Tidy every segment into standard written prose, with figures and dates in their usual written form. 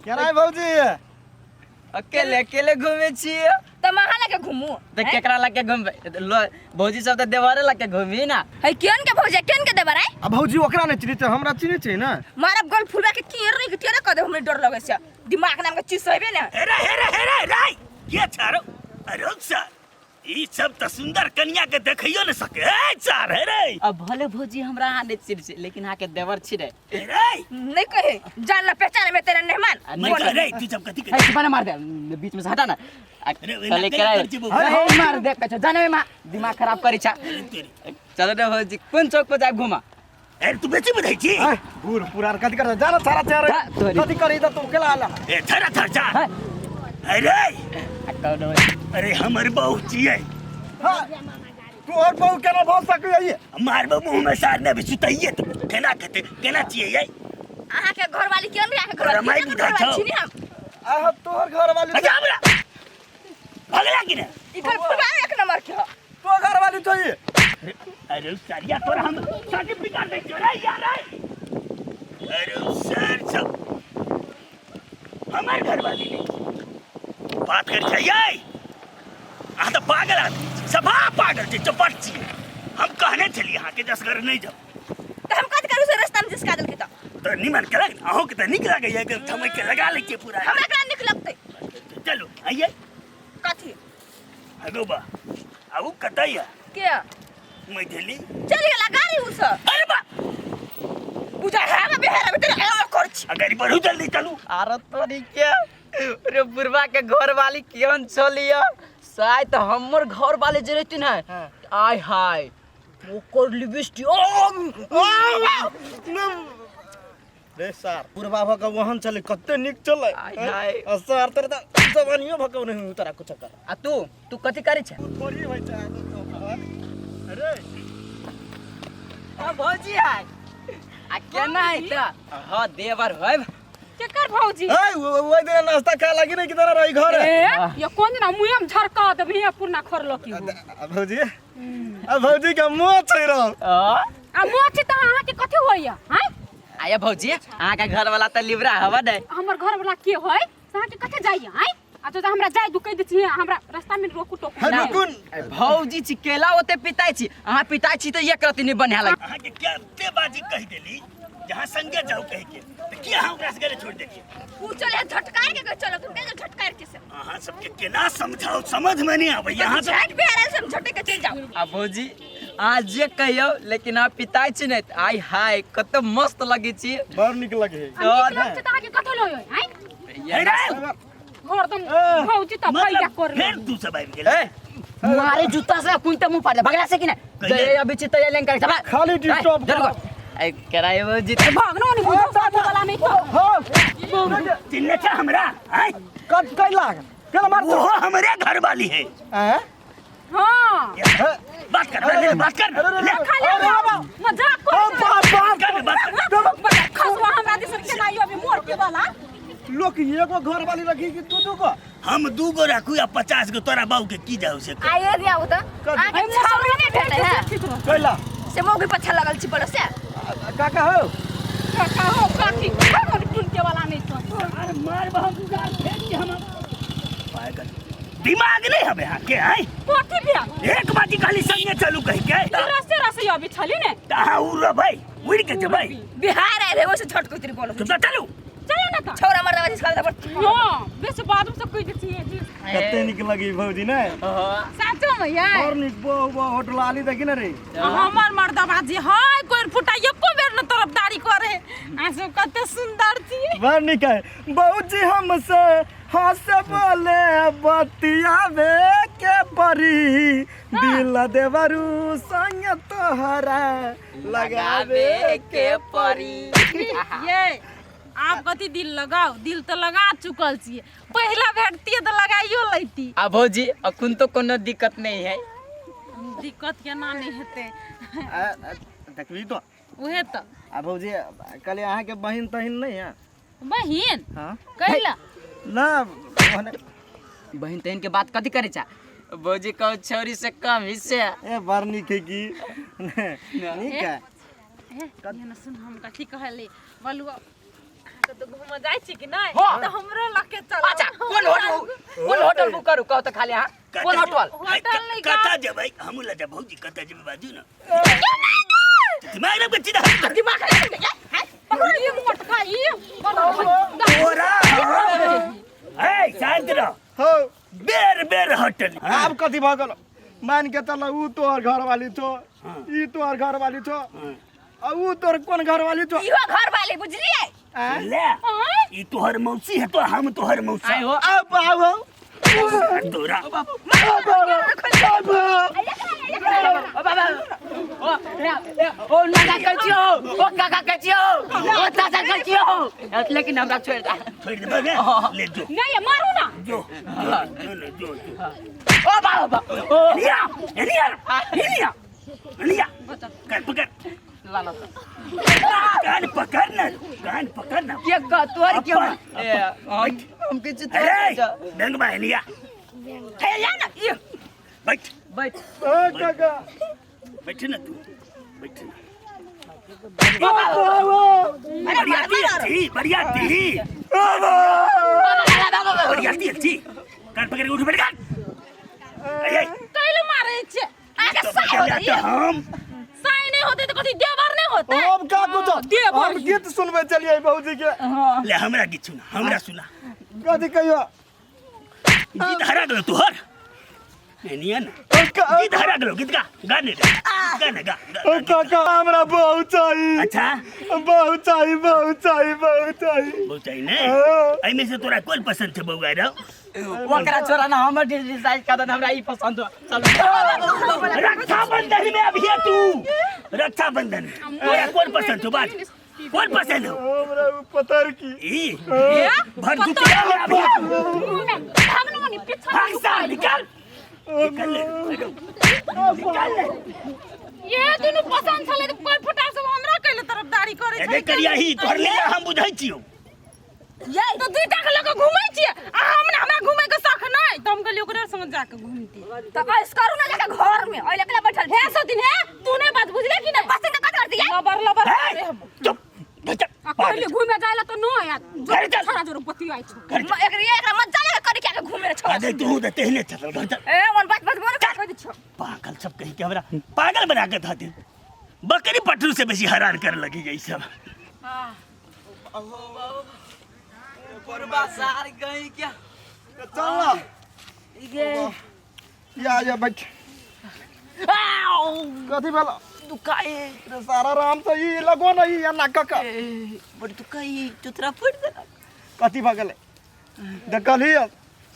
केना है भौजी? अकेले अकेले घूमे छियै। त महा लगे घूमू। तऽ केकरा लग के घूमबै? भौजी सब तऽ देवरे लग के घूमी ना। है केन के भौजी, केन के देवर है? आ भौजी ओकरा नहीं चिन्है छै, हमरा चिन्है छै ना। मारब गोल फुलवा के केर नहीं के तेरे कह दे, हमरे डर लगे छै। दिमाग नाम के चीज हेबे ने। हेरे हेरे हेरे राय के छारो? अरे सर ई सब त सुंदर कन्या के देखियो न सके। ए सर हेरे। अब भले भौजी हमरा अहाँ नहीं चिन्है छै, लेकिन अहाँ के देवर छी रे। हेरे नहीं कहे जान ला पहचान में तेरे मेहमान। मैं कह रे तू सब कथी ए, के चुप ना, मार दे बीच में से हटा ना। अरे, ओहिना चले केना केरा कर जेबो? अरे, मार दे कछो जाने में दिमाग खराब करी छा। चलो रे भौजी, कोन चौक पर जाए घुमा? अरे तू बेची बधाई छी। आय, बूढ़ पुरान कथी कर जा ना सारा चेहरा। जा, तोरी। कथी करी त तू केला आला। ए थरा थर जा। हाँ। अरे आ कौनो अरे हमर बहू छियै। हां, तू और बहू केना भऽ सकैए? मारबो मुंह में सार ने भी सुतैये तो केना कहते केना छियै ये? अहाँ के घर वाली केन रे? अहाँ के घर तोरा वाली माय केन बुझाइ घर वाली छौ। छी ने हम? आह, तोहर घर वाली। अच्छा हमरा भगला कि ने? ई घर फुलवा एक नंबर के ह। तो घर वाली चाहिए। अरे सरिया तोरा हम सर्टिफिकेट दे छौ रे यार रे। अरे सर सब हमर घर वाली नहीं बात कर चाहिए। अहाँ तऽ पागल आदमी छी, सफा पागल छी, चौपट छी। हम कहने छलियै अहाँके जसगर नहीं जाउ। त हम कथि करू से रास्ता में जिसका देलकै त? तऽ निमन केलक, अहूँके तऽ नीक लागैया एकदम थमकि के लगा लै छियै पूरा। हमरा केना नीक लगतै? चलू आइए। कथी? हेलो बा, आ उ कतऽ यऽ? के? मैथिली। चलि गेला गाड़ी उ सब। अरे बा, बुझा है ना बेहरा में तेरे आयो कर छी। अगर बढ़ू जल्दी चलू। आरो तोरी के रे बुढ़वा के घर वाली केहन छलिय? शायद हमर घर वाले जे रहती ना, आय हाय ओकर लिपस्टिक रे सार, बुढ़बा भऽ कऽ ओहन छलै, कते नीक छलै। आय हाय। आ सार तोरा तऽ जवानियो भऽ कऽ नहि तोरा कुछ कर। आ तू तू कथी करै छै? थोड़ी होइ छै आदत तो ओकर। अरे आ भौजी हाय, आ केना है त? हाँ देवर होय। केकर भौजी? ए ओइ दिन नाश्ता खाए लागी नहीं कि तोरा रही घर। ए ये कोन दिन मुँह में झरका देबही आ पुरना खरलकी हो। आ भौजी, आ भौजी के मुँह छै रहल। आ मोच त अहाँ के कथी होइया? हैं आया भौजी, अहाँ के घर वाला त लिबरा हवा ने। हमर घर वाला के होय से अहाँ के कथे जाइया? हैं आ तो हमरा जाय दू कहि दै छी, हमरा रास्ता में रोकू टोकू। हे नहि। रुकुन। ए, भौजी छी केला ओते पिताई छी, अहाँ पिताई छी त एक रति नहीं बन्हा लग। अहाँके क्या बाजी कहि देली जहाँ संगे जाऊ कहि के, तऽ किया अहाँ ओकरा से छोड़ि देलियै? उ चले झटकार के कह चलो, तुम के झटकार के से। अहाँ सबके केना समझाउ समझ में नहीं आबैया। अहाँ सब झट बेहरा से हम झटे के चल जाओ। आ भौजी अहाँ जे कहियौ, लेकिन अहाँ पिताई छी ने, आय हाय कते मस्त लगे छी। बड़ नीक लगे है। आ नीक लगै छै त अहाँ के कथी लय होय? हैं हे रे, हरदम भौजी त भैया मतलब कर फेर तू सब आबि गेल। ए मारे जूता से कुंते मुंह पाड़ दे भगला से कि ना? कहिया? जय अभी चित्त लेंग कर चला। खाली डिस्टर्ब जरूर ए कराय भौजी। भागनो नहीं बुझो साथी वाला नहीं तो। हां, चिन्हने छै हमरा? आँय? कत कै लाग केला मार। ओहो हमरे घर वाली है। हैं? हां। बात कर ले, बात कर ले। खाली मजाक कर। ओ बाप बाप। कर बात कर। बड़ा खसवा हमरा दिस केना आइयो अभी मोर के वाला। लोक एगो घर वाली रखी कि दू दू गो? हम 2 गो राखू या 50 गो, तोरा बाबू के की जाऊ से? आइए दिया उ त अहाँ के छावनी नहीं भेटै है। कैला से मौगी पछा लगल छी बड़ से। काका हो। काका हो काकी खानो टुन के वाला नहीं तो। अरे मार बहन गाल फेंक के हम पागल दिमाग नहीं हबे यहाँ के। आय कथी भेल? एक बाजी खाली संगे चलू कहि के। रसे रसे अभी छली ने। त अहाँ उड़बै उड़ के जेबै। बिहार आयल है ओसे झटको तेरी बोलो। चुप चलू। चलो ना त छौरा मर्दवा जिसका दबर। हां बेस बाजू से कहि दै छियै जी। कते नीक लगी भौजी ने। साचो में यार बड़ नीक। बहु बहु होटल आली देखी ना रे। हमर मर्दवा जी हाय कोई फुटा एको बेर न तरफदारी करे। आ सब कते सुंदर छी। बड़ नीक है भौजी। हमसे हंस बोले बतियावे के परी, दिल देवरू संग तोहरा लगावे के परी। ये आप कथी दिल लगाओ? दिल तो लगा चुकल छियै, पहिला भेटतियै तऽ लगाइयो लैती। आ भौजी अखन तो कोनो दिक्कत नहीं है। दिक्कत केना नहीं हेतै? देखबी तो उहे तऽ। आ भौजी कहलियै अहाँके बहिन तहिन नहीं है? बहिन? हाँ। कैला ना ओहने बहिन तहिन के बात कथी करे छा भौजी? कहू छौरी से कम हिस्से। ए बड़ नीक है की नीक है। ए, ये न सुन, हम कथी कहली बोलू? कतौ घूमऽ जाइ छी कि नहि हाँ। तऽ हमरो लऽ के चलब। अच्छा, कोन होटल, कोन होटल बुक करू कहू तऽ खाली अहाँ? कोन होटल? होटल नहि। कतऽ जेबै? हमहूँ लऽ जाब भौजी। कतऽ जेबै बाजू ने। दिमाग रख बच्ची दा। दिमाग खराब कर हैं। पकड़ो ये मोटका ई। तोरा ए शांत रह। हो। बेर बेर होटल। आब कथी भऽ गेल? मान के चल, ऊ तोहर घरवाली छौ, ई तोहर घरवाली छौ, आ ऊ तोहर कोन घरवाली छौ? इहो घर वाले बुझलिए। आँय? ले, ई तोहर मौसी है तो हम तोहर मौसा। आइ हो। आब आब। तोरा ओ बाबा, ओ ए, ए, ओ नाना कहै छियौ, ओ काका कहै छियौ, ओ चाचा कहै छियौ, लेकिन हमरा छोड़ि दे। छोड़ि देबै ने? ले जो। नहीं मारू ना। जो जो जो ने, जो जो। ओ बाबा, ओ। एलिया एलिया एलिया एलिया, कान पकड़। लाना। कान पकड़ ना, कान पकड़ ना। के कह तोहर के? अपन, ए, हम किछु अरे बेंगबा, एलिया। हे ला ना ई। बैठ। बैठ। ओ काका। बैठ ना तू, बैठ ना। अरे मार बरियाती मार। अच्छी, बरियाती, बरियाती अच्छी। कान पकड़ के उठ बैठ कान। अरे कैले मारे छे? आगे तो साई बचल होती तो हम साई नहीं होते तो कथी देवर नहीं होते? हम का कुछ देवर। हम गीत सुनबै चलिए भौजी के। ले, हमरा गीत सुना, हमरा सुना। कथी कहियो? गीत हरा गेलो तोहर एनिया ना। ओ गीत हरा गेलो। गीत गा, गा ने, गा गा ने, गा गा, ओ गा, गीत गा। काका, हमरा बहु चाही। अच्छा। बहु चाही, बहु चाही, बहु चाही। बहु चाही ने? हाँ। एहिमे से तोरा कोन पसंद छै बौआ रो? ओकरा छोड़ा ना, हमर डिसाइड कर दे, हमरा ई पसंद हो। चल। रक्षाबंधन में अभी है तू, रक्षाबंधन में तोरा कोन पसंद छौ बात? कोन पसंद हो? हमरा उ पतर की। ई भर दुतिया में अभी है तू। हम नहीं पीछा। भाग साल, निकल निकल ले, निकल ले। ये दुनू पसंद छलै तऽ कोइ फुटा सब हमरा कैले तरफदारी करै एते छै? करिया ही तोहर ले, हम बुझै छियौ। ये तो दुईटा के लऽ के घूमै छियै आ हम ने, हमरा घूमै के शौक नहि तऽ हम कहलियै ओकरे संग जाके घूमती। तो ऐस करू ना जाके घर में ओइ एकला बैठल। हे सतिन, हे तू नहि बात बुझले कि नहि? पसंद कत कर दिया। लबर लबर हे, करे हम। चुप चुप। आ कहली घूमे जाय ला तऽ नहि आ घर चल। छोड़ा जोर बतियाइ छौ। घर चल। एकरा एकरा मत जाने करे के घूमे रे छोड़ा। अरे तू तऽ तेहने चल, घर चल। ए वन बात बात बोल कर दे छो। पागल सब कहीं के हमरा पागल बना के धऽ दे। बकरी पटरू से बेसी हैरान करे लगी यही सब। बुढ़बा सार गई क्या? चल ना, या या, बैठ। कथी भेल? दुखाई। रे सारा राम से ई लगो ना ई ना काका। बड़ी दुखाई, चुतरा फूट देलक। कथी भऽ गेलै? देखलही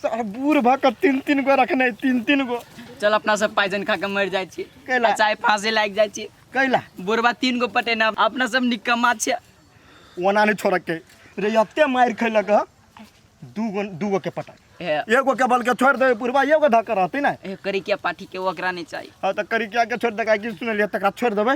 सारा बूढ़ भऽ कऽ तीन तीन गो रखने, तीन तीन गो। चल, अपना सब पाइजन खा के मर जाइ छी। कैला? आ चाहे फांसी लागि जाइ छी। कैला? बुढ़बा तीन गो पटेना, अपना सब निकम्मा छियै। ओना नहि छोड़के रे, एते मारि खैलक हँ। दू गो, दू गो के पटा ए, एगो के बल के छोड़ि देबै, बुढ़बा एगो धऽ के रहतै ने। ए, करिकिया पाठी के ओकरा नहीं चाहिए। हाँ तऽ करिकिया के छोड़ि दे कि सुनलियै तकरा छोड़ि देबै,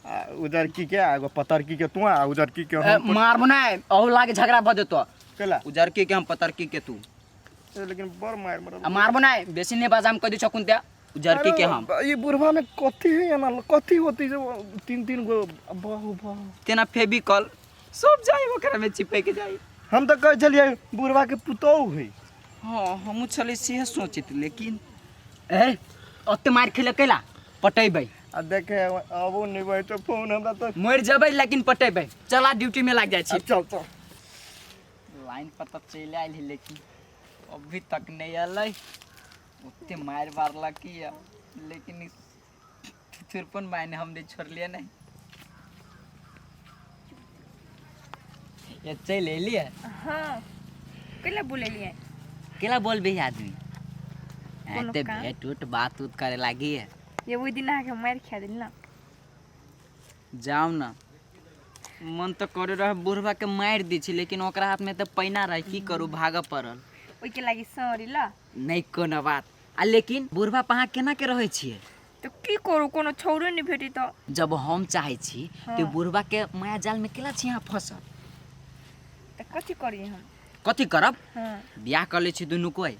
आ उजरकी के आ एगो पतरकी के तू आ उजरकी के ए, हम। मारबो नहीं, अहू लागे झगड़ा भऽ जेतो। कैला? उजरकी के हम, पतरकी के तू। ए, लेकिन बड़ मारि मरल। आ मारबो नहीं, बेसी नहीं बाजाम कह दै छकुन ते उजरकी के हम। अरे, ई बुढ़बा में कथी है एना, कथी होती जे वो तीन तीन गो बाहु बाहु? तेना फेविकॉल सब जाए ओकरा में चिपक जाए। हम तऽ कहै छलियै बुढ़बा के पुतोहु है। हाँ, हमहूँ छलै से सोचित, लेकिन ए ओते मारि खेले कैला? पटेबै। आ देखे आबो नहि भाई तो फोन हमरा तऽ। मरि जेबै लेकिन पटेबै। चला, ड्यूटी में लागि जाइ छी। चल चल। लाइन पर तऽ चलि आयल है, लेकिन अभी तक नहीं अलै। ओते मारि मारलक की, लेकिन थुथुरपन मायने हम नहीं छोड़लियै नहीं। ये चलि एलियै? हाँ, कैला बोलेलिए? केला बोलबे आदमी? कोनो एते काम? भेंट उट बात उत करे लागी है। ये ओहि दिन अहाँके मारि खा देली ना। जाउ ना, मन तऽ करे रहे बुढ़बा के मारि दै छी, लेकिन ओकरा हाथ में तऽ पैना रहे, की करू, भागऽ पड़ल। ओहिके लागि सॉरी ल। नहि कोनो बात। आ लेकिन बुढ़बा पर अहाँ केना के रहै छियै? तऽ की करू, कोनो छौरे नहि भेटी तऽ। जब हम चाहै छी तऽ बुढ़बा के माया जाल में केला छी अहाँ फसल? तऽ कथी करियै हम? कथी करब? हाँ। बियाह कर लै छी दुनू कोइ।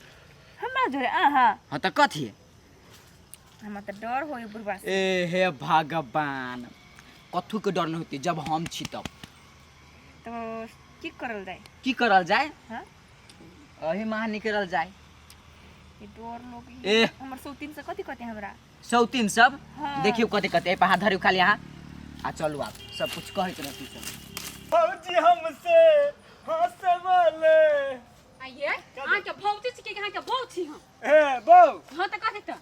हमरा जोरे अहाँ? हाँ तऽ कथी? हमरा तऽ डर होय बुढ़बा से। ए हे भगवान, कथू के डर नहीं होती जब हम छी तब। तो की करल जाय? की करल जाय? हाँ? अही माह निकलल जाय। ई डर लोग। ए। हमर सौतीन से कथी कहते हमरा? सौतीन सब? हाँ। देखियो कते कते एहि पर हाथ धरियो खाली अहाँ आ चलू, आब सब कुछ कहैत रहती सब। भौजी हमसे हंसे बोले। आइए, अहाँके भौजी छी कि अहाँके बहू छी हम? ए बौ। हाँ, तऽ कथी तऽ?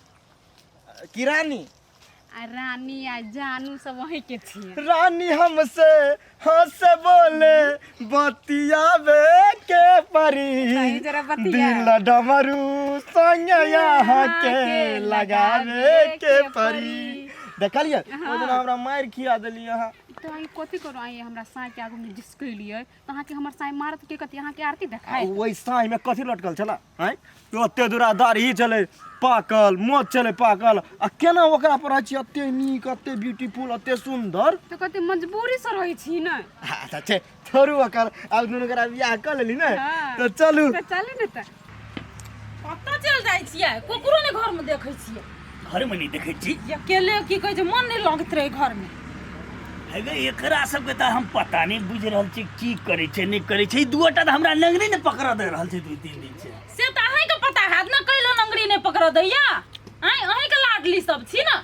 की रानी? आ रानी आ जानू सब वहीं के छियै। रानी हमसे हंसे बोले बतियावे के परी, सही जरा बतिया। दिल डमरू संग यहाँ के लगावे के परी। देखलियै, ओहि दिन हमरा मारि खिया देली अहाँ। तऽ अहाँ कथी करू? आइ हमरा साँय के आगू में जिसकेलियै तऽ अहाँके हमर साँय मारत के कथी अहाँके आरती देखाय? ओहि साँझ में कथी लटकल छला? आँय, ओते दूरा दाढ़ी छलै पाकल, मोछ छलै पाकल, आ केना ओकरा पर रहै छी एते नीक, एते ब्यूटीफुल, एते सुन्दर? तऽ कथी मजबूरी से रहै छी ने। अच्छा छै, छोड़ू ओकर। आब दुनू गोरा बियाह कऽ लेली ने। हाँ। तऽ चलू। तऽ चलू ने तऽ। कतऽ चलि जाइ छियै? कुकुरो ने घरमे देखै छियै। घरमे नहि देखै छी। अकेले की कहै छै, मन नहि लगैत रहै घरमे। हे गे, एकरा सबके तऽ हम पता नहि बुझि रहल छी की करै छै नहि करै छै। ई दूटा तऽ हमरा नंगरी नहि पकड़ऽ दे रहल छै 2-3 दिन से। से तऽ अहीँके पता हैत ने, कैला नंगरी नहि पकड़ऽ दैया? आँय, अहीँके लाडली सब छी ने।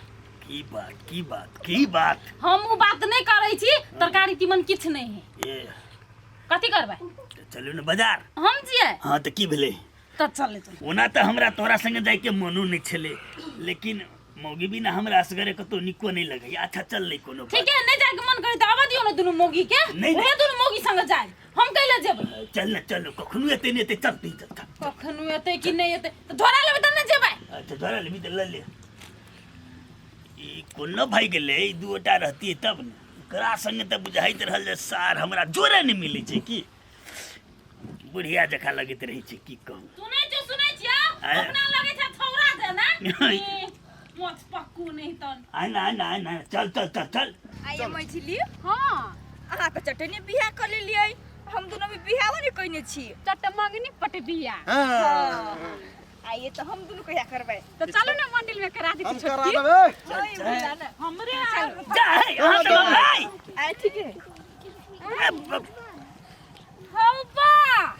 की बात, की बात, की बात? हम ओ बात नहि करै छी। तरकारी तीमन किछु नहि है। ए। कथी करबै? तऽ चलू ने बाजार। हम छियै। हाँ, तऽ की भेलै? तऽ चले चल। ओना तऽ हमरा तोरा संगे जाइके मनो नहि छलै, लेकिन मौगी बिना हमरा असगरे कतौ नीको नहि लगैया। अच्छा चल, नहि कोनो बात। ठीक है, नहि जाइके मन करे तऽ आबऽ दियौ ने दुनू मौगी के। नहि, नहि। उहे दुनू मौगी संगे जाय, हम कैले जेबै? चल ने, चल, कखनो एतै नहि एतै, चल तू, चल चल। कखनो एतै कि नहि एतै तऽ झोरा लेबै तऽ नहि जेबै। अच्छा, झोरा लेबही तऽ लऽ ले। ई कोनो भए गेलै, ई दूटा रहतियै तब ने। एकरा संगे तऽ बुझाइत रहल जे सार हमरा जोरे नहि मिलै छै, की बुढ़िया जकाँ लगैत रहै छै, की कहू। सुनै छियो, सुनै छियो? आय। अपना लगै छै छौड़ा जेना। ई, मोछ पक्कू नहीं तन। आय ना, आय ना, आय ना, चल चल चल चल। आइए मझिली। हाँ। अहाँके चटनी बियाह कऽ लेलियै, हम दुनू भी बियाहो नहि कयने छी। चट मंगनी पट बिया। हाँ। आइए, तऽ हम दुनू कहिया करबै? तऽ चलू ने मंदिर में करा दी। हम करा छोटकी। देबै। ओए, बुझला ने। हमरे जा हे, अहाँ सब आय। आइ ठीक है। ए, हौ बा।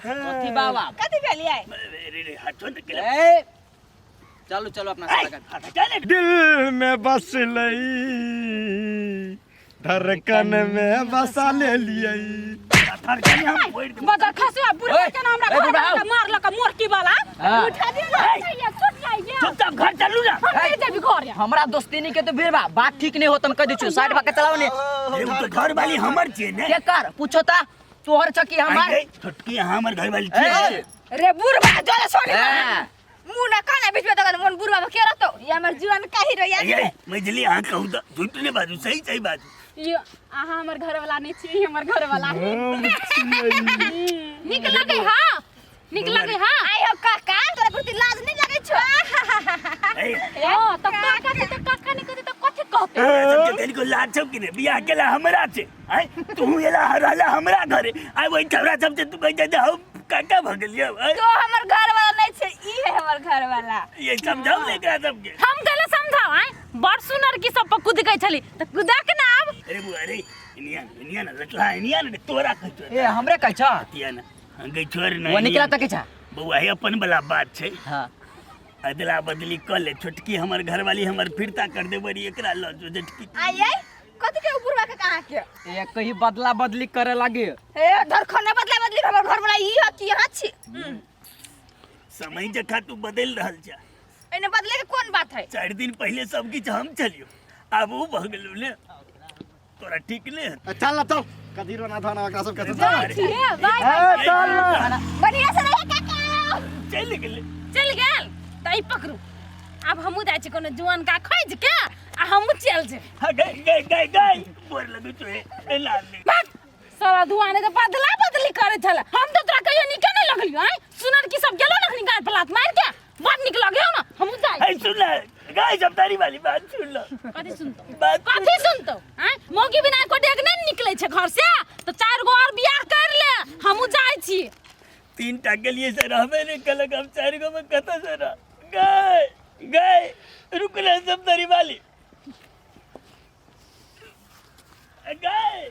कथी बाबा? कथी भेलियै? रे रे, हाथ छोड़ के। ए, चलू चलू अपना आय, सब लगा। हाथ हटा ले। दिल में बस लई, धड़कन में बसा ले लियै। थरकनी हम फोड़ि देबौ। बदर खसुआ बुढ़वा ओए, के ना हमरा ए, घर बुढ़वा, में मारलक मोरकी वाला। हाँ। उठा दियो ना, जाइए, छूट जाइए। चुपचाप घर चलू ना। हम नहीं जेबी घर। हमरा दोस्ती के तो भीड़ बा, बात ठीक नहीं होत, हम कह दै छियौ, साइड भऽ के चलाओ ने। अरे, उ तऽ घर वाली हमर छियै ने। के कर पूछो ता, तोहर छ कि हमार? आइ गई, छोटकी अहाँ हमर घर वाली ए, छियै। रे बुढ़बा, जोरे सोनी। ए, मुँह ना काना बीच में तखन मन बुढ़बा के रहतो या हमर जीवन काहि रह या। ये मझली, अहाँ कहू तऽ झूठ नहि बाजू, सही सही बाजू। ई अहाँ हमर घर वाला नहीं छी, ई हमर घर वाला। नीक लगे? हाँ, नीक लगे? हाँ। आइ हो काका, तोरा प्रति लाज नहीं लगै छौ? ए, हाँ, तऽ काका छै तऽ काका नहि कहतै तऽ कथी कहतै? तोरा सबके तनिको लाज छौ कि नहि? बियाह केला हमरा छै, आँय, तू एला रहला हमरा घरे, आइ ओहि छौड़ा सब से तू कहै छै जे हम काका भऽ गेलियै, आँय? तो हमर घर वाला नहीं छै, ई है हमर घर वाला। ये समझाउ ने एकरा सबके। हम कहले समझाओ? आय, बड़ सुनर की सब पर कूद गई छली तऽ कूदा के ना आब। अरे बुआ रे, इनिया इनिया ना लटला, इनिया ना, तोरा कहै छौ। ए, हमरे कहै छ? तिया ना गई, छोड़ ना। वो निकला तक छ। बौआ, हे अपन वाला बात छै। हाँ। अदला बदली कऽ ले, छोटकी हमर घरवाली हमर फिरता कर दे बड़ी, एकरा लऽ जो जेठकी। आई आई, कथी के बुढ़वा के कहाँ के? ए, कहीं बदला बदली करे लागे। ए धरखन, बदला बदली हमर घर वाला ई है कि यहाँ छी? समय जखा तू बदलि रहल छ। एने बदले के कोन बात है? 4 दिन पहिले सब किछु हम छलियो, आब उ भऽ गेलौ ने, तोरा ठीक ने हेतौ। चल ना चल, कथी रोना धोना ओकरा सब के, चल। अरे, बाय। ए, चल ना। बढ़िया से रहिए काका। चलि गेलै। चलि गेल तऽ ई पकड़ू, आब हमहूँ जाइ छी कोनो जुआन का खोजि के आ हमहूँ चलि जेबै। हाँ, गई गई गई गई, बोर लगै छौ हे, एना नहि। भाग साला धुआं ने तऽ बदला बदली करै छलै। हम तऽ तोरा कहियो नीके नहि लगलियो। आँय, सुनर की सब गेलो नखनी गाड़ पर लात मारि के बड़ नीक लगेौ ने, हमहूँ जाइ। है सुन ले गाय, सब तारी वाली बात सुन लो। कथी सुनतो? बात। कथी सुनतो? आँय, मौगी बिना एको डेग नहि निकलै छै घर से, तऽ 4 गो और बियाह कर ले, हमहूँ जाइ छी। 3 टा के लिए से रहबे नहीं कलक, हम 4 गो में कतऽ से रह गए गए। रुक ना, सब तारी वाली गए।